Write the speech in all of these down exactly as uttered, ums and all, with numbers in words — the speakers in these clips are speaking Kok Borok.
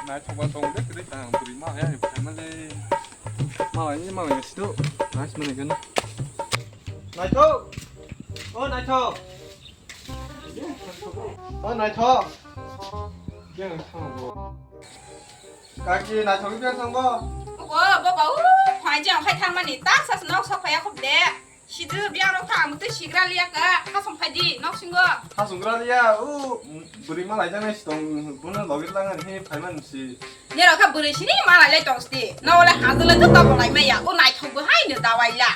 Naithok ba tong de, kwrwi tang bwrwi ma ya ni phaima le. Ma ni ma ya sido. Nice mane gano. Naithok. O Naithok. O Naithok. Yang thang bo. Kaki Naithok yang thang bo. Bo bo ba u phai jang khai thang mani ta sa nok sok phai ya khop de. Sidu biang rok thang, twi sigra liya ka, khasong phai di, nok singo. Khasong gra liya, u, bwrwi ma lai janai sitong, bono logi langan he phaiman si. Nero kha bwrwi sini ma lai lai tong sti, no le hazle to to lai maya, u Naithok bo hai no dawai la.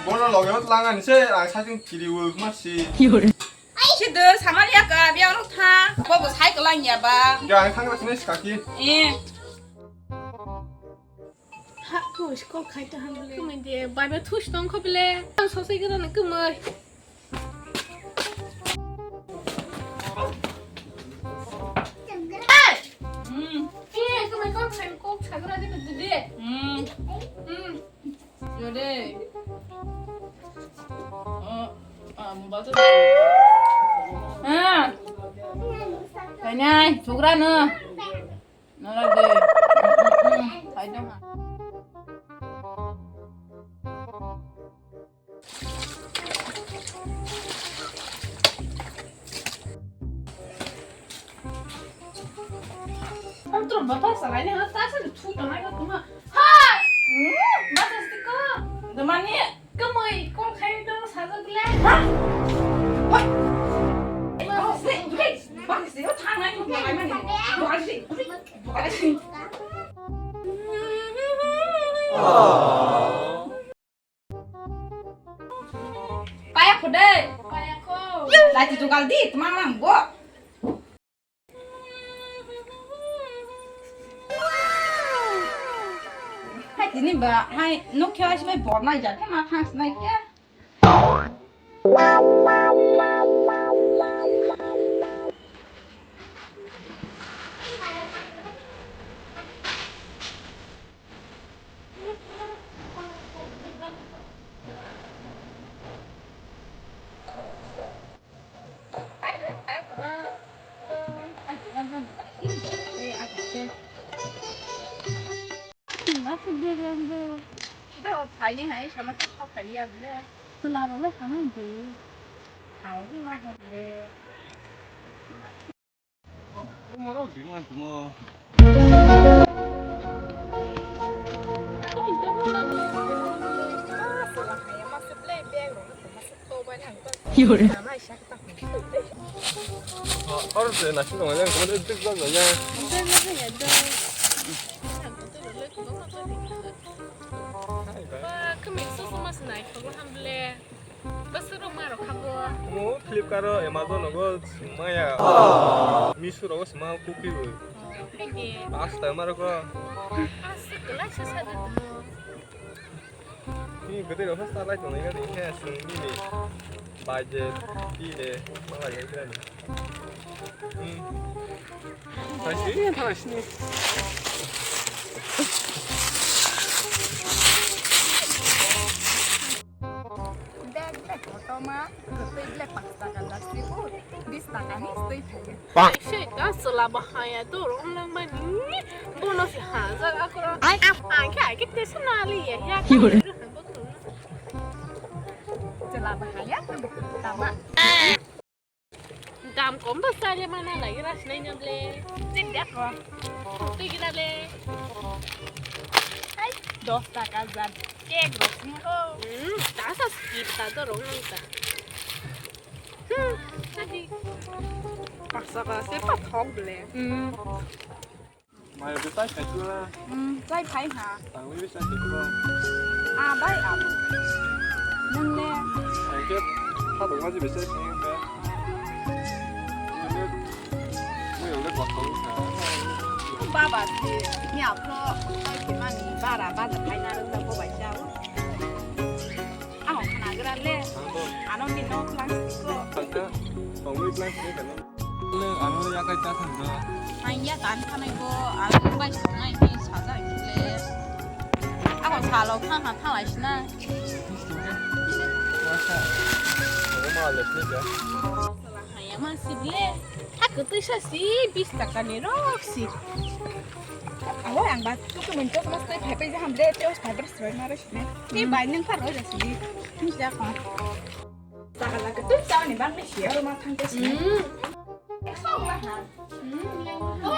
Bono logi hot langan se, ang sajung kiri u ma si. Sidu sama liya ka, biang rok thang, bo bo sai ko lang ya ba. Ya, ang thang ra sini si kaki. Eh. Ha, ko skol khai ta ham le. Kumai de, bai bai thush tong kho bile. Ang sosai gara na kumai. Hey! Hmm. Eh, kumai kok khai kok sagra de de de. Hmm. Hmm. Yo de. Oh, ah, mobile to. Ah. Kai nai, sugra no. Nara de. Mm, mm, mm. Hai dong ha. Ang tu bapa salai ni ha ta sa thu to nai ko tuma. Ha! Hmm, bapa sti ko. Demani. Kemoi, kol khai dong sajak le. Ha? Ha? Bakse, bakse, bakse, o thangnai, thangnai mani. Bakse, bakse. Paya kho de, paya kho. Lati jugal di, tma mang bo. Hai tini ba, hai nokhe asimai bornai ja khe ma thangsnai khe. Oro se nasi tong yang kau itu bag nanya. Ba, kami susu mas naik, kau hamble. Basuro maro khabo. Mo Flipkart o, Amazon o go maya. Meesho rogo sima kupi bo. Phaidi. Asta maro ko. Asik lai sa sa de mo. Ni gede ro sa lai tong ga de khe sung ni ni. Budget ki de ma lai ga ni. Hmm. Thaisi, thaisi. Bag, bag, kotorma, twi bag panch taka plastic o, bis taka ni twi thaiya. Bang. Sei ta sala bahaya to rong lang mani, bono se hajar akora. Ai, ai, ai, ke, ai, ke te sana li ya, ya. Sala bahaya, tama. Dam kom ba sale mana lagi ras nai na ble. Tin dia ko. Tui gina le. Ai, dos taka jar. Cake ro sing ho. Hmm, ta sa skip ta do rong nang ta. Hmm, tadi. Paksa ka se pa thok ble. Hmm. Mai bwsai khaikhe na? Hmm, chai phai ha. Tangwi bwsai khaikhe na? Ah, bai abo. Nung le? Khaikhe phatungma se bwsai khaikhe. Nung le mui le kok kok kha. Baba se ni apro chai phimani bara baja khaina rwngsa bo bai chao. Ang khana gra le. Ang to. Ano ni no plastic ko. Khaikhe tongwi plastic khaikhe. Ano yakai ta thang do. Ang ya kan khanai bo, ang bai songnai ni saja kile. Ako salo kha kha thalai sina. Masa. Ako ma le sini ja. Masi bile, ha kwtwi sa si, bis taka ni rok si. Awo ang ba, tu tu mun chosma stay phai phai jaham le, chos phai phai sroi ma roi sine. Ni bai nang phar roi jasi. Ni ja ko. Taka la kwtwi sa ni bang ni si, aro ma thang ke si. Hmm. Khau la ha. Hmm.